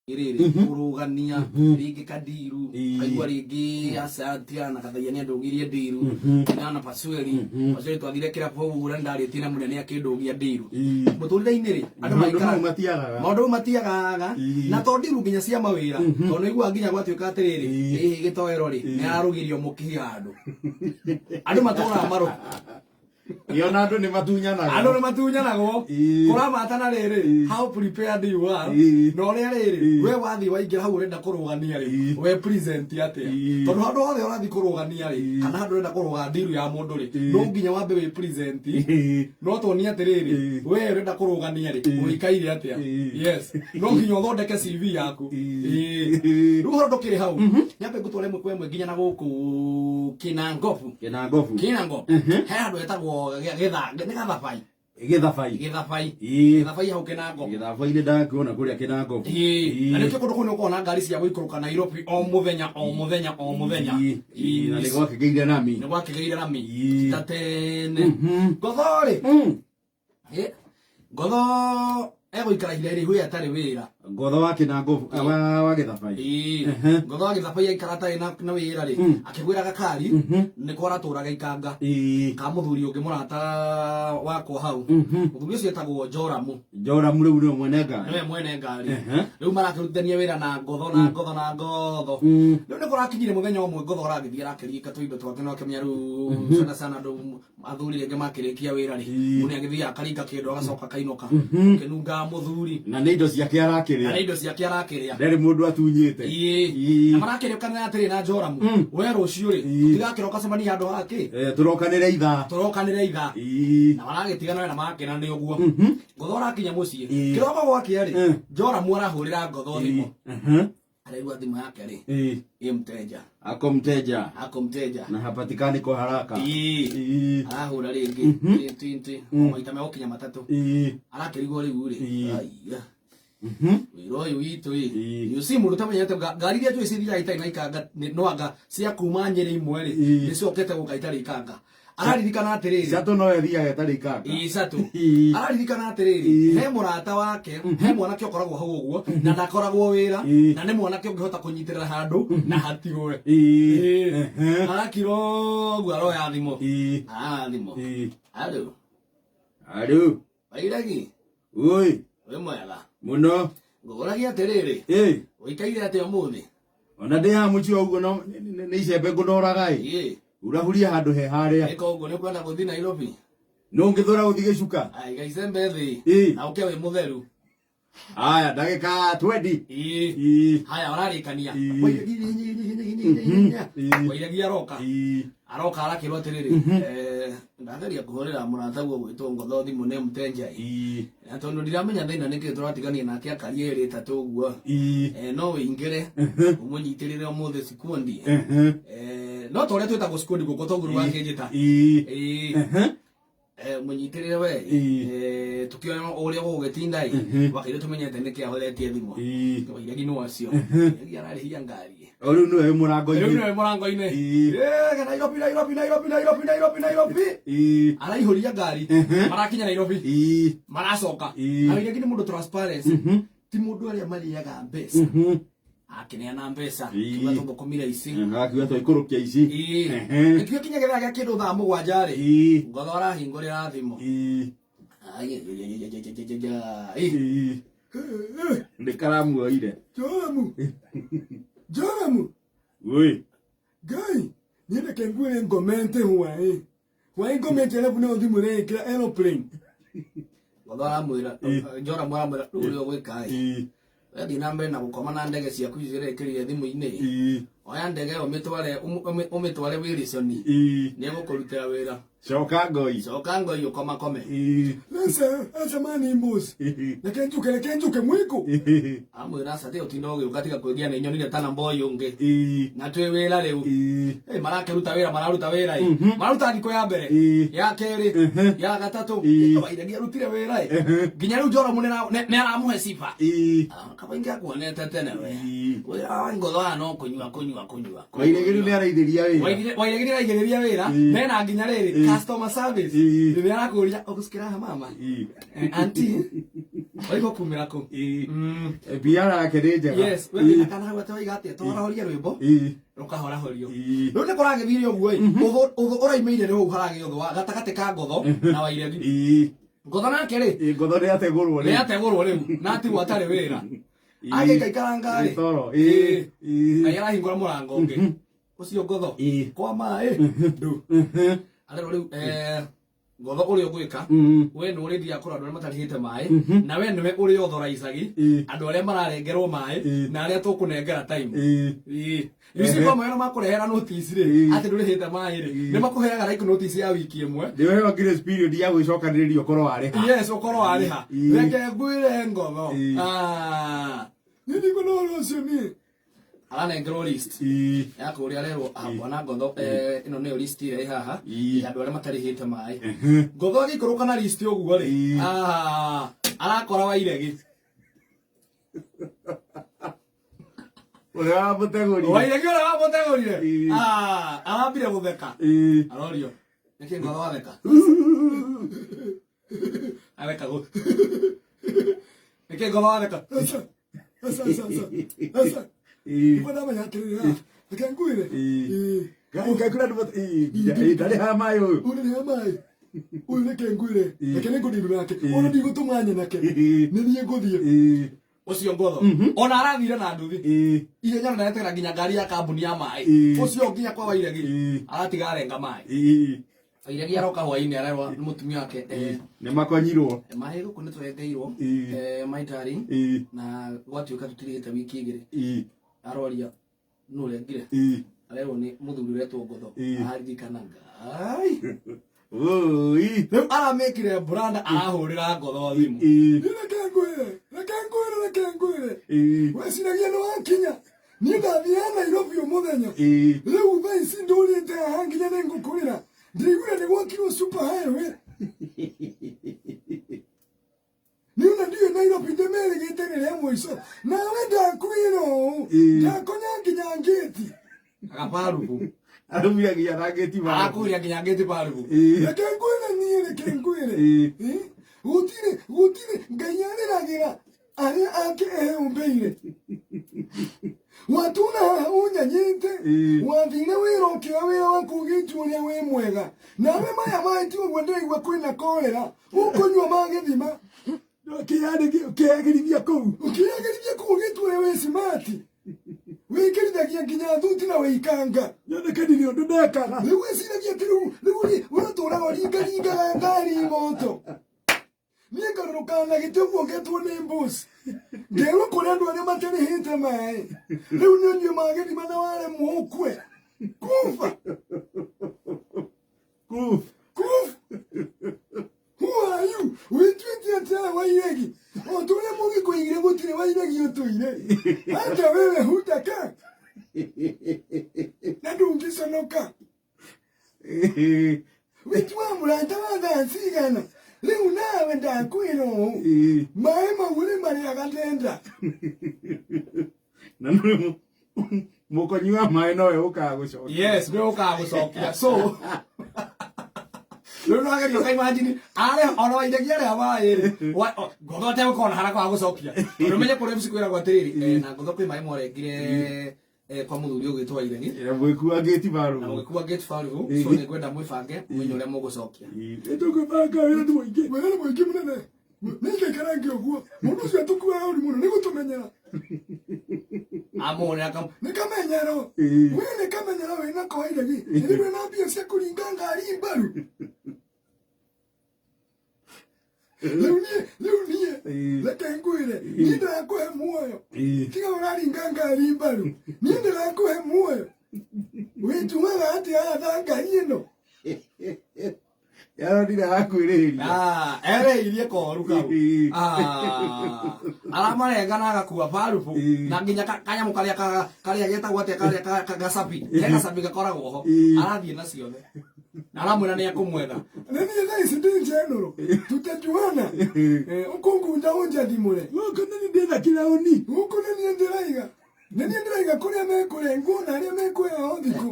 Rĩrĩ kũrũgania rĩngĩ kandiru, kaigua rĩngĩ aca na Kathaia nĩ andũgirie ndiru na Pasueli. Pasueli twathire kĩrabu hau ũrĩa ndarĩtie na mũnene akĩndũgia ndiru. Mũtũrĩre-inĩ rĩ, andũ Maũndũ maikara mau matiagaga. Maũndũ mau matiagaga. Na to ndiru nginya cia mawĩra, tondũ nĩ iguaga nginya gwatuĩka atĩrĩrĩ, ĩhĩ gĩtoero rĩ, nĩ ararũgirio mũkihi handũ andũ matũraga marũ. Ĩ, ona andũ nĩ matunyanaga. Andũ nĩ matunyanagwo. Kũramatana rĩrĩ, how prepared you are, na ũrĩa rĩrĩ we wathiĩ waingĩra hau ũrenda kũrũgania rĩ, we present atĩa? Tondũ handũ hothe ũrathiĩ kũrũgania rĩ, kana handũ ũrenda kũrũga ndiru ya mũndũ rĩ, no nginya wambe wĩ present. No tuonie atĩrĩrĩ, we ũrenda kũrũgania rĩ, ũikaire atĩa? Yes, no nginya ũthondeke CV yaku. Rĩu ũhoro ndũkĩrĩ hau, nyambe ngũtware ĩmwe kwa ĩmwe nginya na gũkũ Kinangobu. Kinangobu. Kinangobu he handũ hetagwo nĩ Gathabai. Gĩthabai. Gĩthabai. Gĩthabai hau Kinangobu. Gĩthabai nĩ ndakuona kũrĩa Kinangobu. Ĩĩ. Na nĩkĩo kũndũ kũu nĩ ũkuona ngari cia gũikũrũka Nairobi o mũthenya, o mũthenya, o mũthenya. Na nĩ gwakĩgĩire rami. Nĩ gwakĩgĩire rami. Ta tene. Ngotho rĩ, Ngotho egũikara ihinda iraihu atarĩ wĩra. Ngotho wa Kinangobu, wa Gĩthabai. Ĩĩ. Ngotho wa Gĩthabai aikara atarĩ na wĩra rĩ, akĩgwĩra gakari nĩko aratũraga ikanga ka mũthuri ũngĩ mũrata wakwa hau. Mũthuri ũcio etagwo Joramu. Joramu rĩu nĩwe mwene ngari. Nĩwe mwene ngari. Rĩu marakĩrutithania wĩra na Ngotho na Ngotho na Ngotho. Rĩu nĩ kũrakinyire mũthenya ũmwe Ngotho aragĩthiĩ arakĩringa tũindo twake no akĩmenya rĩu sana sana andũ athuri rĩngĩ makĩrĩkia wĩra rĩ, mũndũ nĩagĩthiaga akaringa kĩndũ agacoka akainũka ũkĩnungaga mũthuri. Na nĩ indo ciake Na arakĩrĩa. nĩ indo ciake arakĩrĩa. Ndarĩ mũndũ atunyĩte. Ĩĩ. Na marakĩrĩkanĩra atĩrĩ na Joramu, we rũciũ rĩ, tũtigakĩroka cemania handũ hakĩ. Tũrokanĩre ithaa. Tũrokanĩre ithaa. Na maragĩtigana na marakena nĩ ũguo. Ngotho arakinya mũciĩ kĩroko gwakĩa rĩ, Joramu arahũrĩra Ngotho thimũ. Araigua thimũ yake rĩ, ĩ mteja. Ako mteja. Ako mteja. Na hapatikani kwa haraka. Arahũra rĩngĩ, twin twin twin, o maita megũkinya matatũ. Arakĩrigwo rĩu rĩ, aiya, wĩra ũyũ witũ ĩ. You see, mũndũ ũtamenyete ngari iria njũĩ cithiaga itarĩ na ikanga no anga cia kuma Nyĩrĩ imwe rĩ, nĩ ciokete gũka itarĩ ikanga. Araririkana atĩrĩrĩ, Catũ no ĩthiaga ĩtarĩ ikanga. Ĩĩ, catũ. Araririkana atĩrĩrĩ, he mũrata wake, he mwanake ũkoragwo hau ũguo na ndakoragwo wĩra, na nĩ mwanake ũngĩhota kũnyitĩrĩra handũ na hatigwe. Arakira ũguo aroya thimũ. Aroya thimũ. Alo. Alo. Wairegi. Oi. Wĩ mwega? Mũno. Ngũragia atĩrĩrĩ, ũikaire atĩa ũmũthĩ? Ona ndĩ haha mũciĩ ũguo no nĩ icembe ngũnoraga ĩ. Urahuria handũ he harĩa. Ĩka ũguo, nĩ ũkwenda gũthiĩ Nairobi? Nũ ũngĩthũra gũthiĩ gĩcuka? Iga icembe thĩ na ũke wĩ mũtheru. Aya, ndagĩka 20. Ĩĩ. Haya, ũrarĩkania. Wairegi aroka. Aroka arakĩrwo atĩrĩrĩ, ndageria kũhũrĩra mũrataguo gwĩtwo Ngotho thimũ nĩ mteja ĩ. Na tondũ ndiramenya thĩna nĩkĩ tũratigania nake akaria ĩrĩ ĩtatũ ũguo. No ũingĩre ũmũnyitĩrĩre ũmũthĩ sikundi. No ta ũrĩa twĩtagwo sikundi gũkũ toguo wakĩnjĩta. Ĩĩ. Mũnyitĩrĩre we. Tũkĩone ũrĩa gũgũgĩtinda ĩ. Wakaire tũmenyete nĩkĩ ahoretie thimũ. Wairegi nĩ wacio. Wairegi ararĩhia ngari. O rĩu nĩwe wĩ mũrango-inĩ. Rĩu nĩwe wĩ mũrango-inĩ. Nairobi, Nairobi, Nairobi, Nairobi, Nairobi, Nairobi. Araihũria ngari. Marakinya Nairobi. Maracoka. Na Wairegi nĩ mũndũ transparency. Ti mũndũ arĩa marĩaga mbeca. Akĩneana mbeca. Kiuga tũthũkũmire ici. Akiuga twaikũrũkia ici. Nĩkĩo kinya gĩthaa gĩa kĩndũ thaa 7 rĩ. Ngotho arahingũrĩra thimũ. Nĩ karamuoire. Joramu. Joramu. Oi. Ngai, niĩ reke ngwĩre ngomete hwaĩ. Hwaĩ ngomete arabu nayo thimũ ĩreĩkĩra aeroplane. Ngotho aramwĩra, Joramu aramwĩra, rĩu ũrĩa ũgwĩka ĩ. Wathiĩ na mbere na gũkoma na ndege ciaku icio irekĩrire thimũ-inĩ. Oya ndege ĩyo ũmĩtware Wilson. Nĩ egũkũrutĩra wĩra. Coka ngoi. Coka ngoi ũkomakome. Aca, aca mani mbosi. Reke njuke, reke njuke mwiko. Amwĩra aca tiga ũtinda ũgĩũka tiga kwĩgia nĩ nyonire ta namba ũyũ ũngĩ. Na twĩ wĩra rĩu. Marakĩruta wĩra, mararuta wĩra ĩ. Mararuta thikũ ya mbere, ya kerĩ, ya gatatũ. Wairegi arutire wĩra ĩ. Nginya rĩu Joramu nĩ aramũhe sifa. Kaba ingĩakuonete tene we. Wĩra wa Ngotho haha no kũnyua, kũnyua, kũnyua. Wairegi rĩu nĩ araithĩria wĩra. Wairegi nĩ araigĩrĩria wĩra. Mena nginya rĩrĩ. Customer service. Rĩrĩa arakũria ũgũcikĩra haha mama. Auntie. Waigua kumĩra kũ? Biara yake nĩ njega. Yes, we wĩna kana hau atĩ waiga atĩa tũhorahorie rwĩmbo rũkahorahorio. Rĩu nĩ kũragĩthire ũguo ĩ, ũthũ ũraimĩire nĩ hau haragĩa ũthũ wa gatagatĩ ka Ngotho na Wairegi. Ngotho nake rĩ, Ngotho nĩ ategũrwo nĩ ategũrwo rĩu na atigwo atarĩ wĩra. Agĩikaikara rĩ, toro. Ngai arahingũra mũrango ũngĩ. Ũcio Ngotho kwa maĩ ndu. Arerwo rĩu Ngotho ũrĩa ũgwĩka we nĩ ũrĩthiaga kũrora andũ arĩa matarĩhĩte maĩ na we nĩwe ũrĩ authorizagi andũ arĩa mararengerwo maĩ na arĩa tũkũnengera time. Rĩu kwa maĩ makũrehera notice rĩ atĩ ndũrĩhĩte maĩ rĩ nĩ makũheaga like notice ya wiki ĩmwe. Nĩ ũheo grace period ya gwĩcokanĩrĩria ũkorwo warĩha. Yes, ũkorwo warĩha. Reke ngwĩre Ngotho. Niĩ ndikuona ũhoro ũcio niĩ. Aranengerwo list ya kũrĩa arerwo bwana Ngotho ĩno nĩyo list ĩrĩa ĩ haha ya andũ arĩa matarĩhĩte maĩ. Ngotho agĩikũrũka na list ũguo rĩ arakora Wairegi. Ũrĩa wamũtegũrire. Wairegi ũrĩa wamũtegũrire. Arambire gũtheka. Arorio nĩkĩ Ngotho watheka? Areka gũ nĩkĩ Ngotho watheka? Aca. Aca aca aca. Aca. Nĩguo ndamenya atĩrĩrĩ, reke ngwĩre. Ngai kũrĩa andũ ndarĩhaga maĩ ũyũ. Ũyũ ndarĩhaga maĩ. Ũyũ reke ngwĩre. Reke nĩngũndirwo nake. Ona ndigũtũma nyenake. Nĩ niĩ ngũthiĩ. Ũcio Ngotho ona arathire na nduthi ihenya na ndetera nginya ngari ya kambuni ya maĩ ũcio nginya kwa Wairegi aratiga arenga maĩ. Wairegi aroka hwainĩ arerwo nĩ mũtumia wake nĩ makonyirwo maĩ gũkũ nĩ tũrengeirwo my darling na gwatuĩka tũtirĩhĩte wiki igĩrĩ. Aroria nũ ũrengire? Arerwo nĩ mũthuri ũretwo Ngotho. Aririkana Ngai rĩu aramĩkire branda arahũrĩra Ngotho thimũ. Reke ngwĩre, reke ngwĩre, reke ngwĩre. Weciragia nĩ wakinya. Niĩ ndathiaga Nairobi mũthenya. Rĩu thaa ici ndũrĩte haha nginya nĩ ngũkũrĩra. Ndĩraiguire nĩ gwakirwo super highway. Niĩ ona ndiũĩ Nairobi ndĩmĩrĩgĩte rĩrĩa mũico. Nawe ndakwĩra ũũ. Ndakonya nginya ngĩti. Agabarubu. Arumia nginya na ngĩti barubu. Arakũria nginya ngĩti barubu. Reke ngwĩre niĩ, reke ngwĩre. Gũtirĩ, gũtirĩ Ngai arĩragĩra arĩa ake eũmbĩire. Watũra haha ũnyanyĩte. Wathire wĩra ũkĩoya wĩra waku ũgĩtua ũrĩa wĩ mwega. Nawe maya maĩ ti ũguo ndĩraigua kwĩna korera. Ũkũnyua ma gĩthima. Ũkĩagĩrithia kũu. Ũkĩagĩrithia kũu ũgĩtua ũrĩa wĩ smart. Wĩkĩrithagia nginya thuti na wĩikanga. Nyonekanire ũndũ ndekaga. Rĩu wĩciragia atĩ rĩu rĩu ũratũraga ũringaringaga ngari moto. Niĩ ngarũrũkaga na gĩtĩ ũguo ngetwo nĩ mbuci. Ngerwo kũrĩ andũ arĩa matarĩhĩte maĩ. Rĩu nĩ ũnyue ma gĩthima na waremwo ũkue. Kufa. Kufa. Kufa. Who are you? Wĩtuĩte atĩa Wairegi? O ta ũrĩa mũgĩkũigire gũtirĩ Wairegi ũtũire. Hata wewe hutaka. Na ndũngĩconoka. Wĩtuaga mũrata wa thaa cigana. Rĩu nawe ndakwĩra ũũ. Maĩ mau rĩ marĩaga ndenda. Na nĩ mũkonyi wa maĩ nowe ũkaga gũcokia. Yes, nĩwe ũkaga gũcokia. So rĩu no agerio ũkaimagine arĩ ona Wairegi arĩa maĩ rĩ Ngotho ategũkorwo na haraka wa gũcokia. Tondũ ũmenye kũrĩa MC kwĩragwo atĩrĩrĩ na Ngotho kwĩ maĩ mwarengire kwa mũthuri ũgwĩtwo Wairegi. Mũgĩkua ngĩti barubu. Na mũgĩkua ngĩti barubu. So nĩ ngwenda mwĩbange mũmenye ũrĩa mũgũcokia. Nĩtũkwĩbanga wĩra nĩ mũingĩ. Wĩra nĩ mũingĩ mũnene. Nĩ ngaikara ngĩ ũguo. Mũndũ ũcio atũkuaga ũru mũno nĩ gũtũmenyera. Amũhũrĩra kam- Nĩ kamenyero. We nĩ kamenyero wĩna ko Wairegi. Nĩ ndũrĩ na mbia cia kũringa ngari mbaru. Rĩu niĩ, rĩu niĩ, reke ngwĩre, niĩ ndĩrakũhe muoyo. Tiga ũraringa ngari mbaru. Niĩ ndĩrakũhe muoyo. Wĩtuaga atĩa haha tha ngai ĩno? Yaronire hakwĩrĩhĩria. Erĩirie koru kau. Aramarenga na agakua barubu na nginya kanyamũ karĩa karĩa getagwo atĩa karĩa gacabi. Ke gacabi gakoragwo ho. Arathiĩ na ciothe. Na aramwĩra nĩ ekũmwetha. Na niĩ thaa ici ndĩ njenũrũ. Tutajuana. Ũkũngunda ũnjathimũre. Gũkũ nĩ niĩ ndĩna kĩraũni. Gũkũ nĩ niĩ ndĩraiga. Nĩ niĩ ndĩraiga kũrĩa mekũrengwo na arĩa mekuoya o thikũ.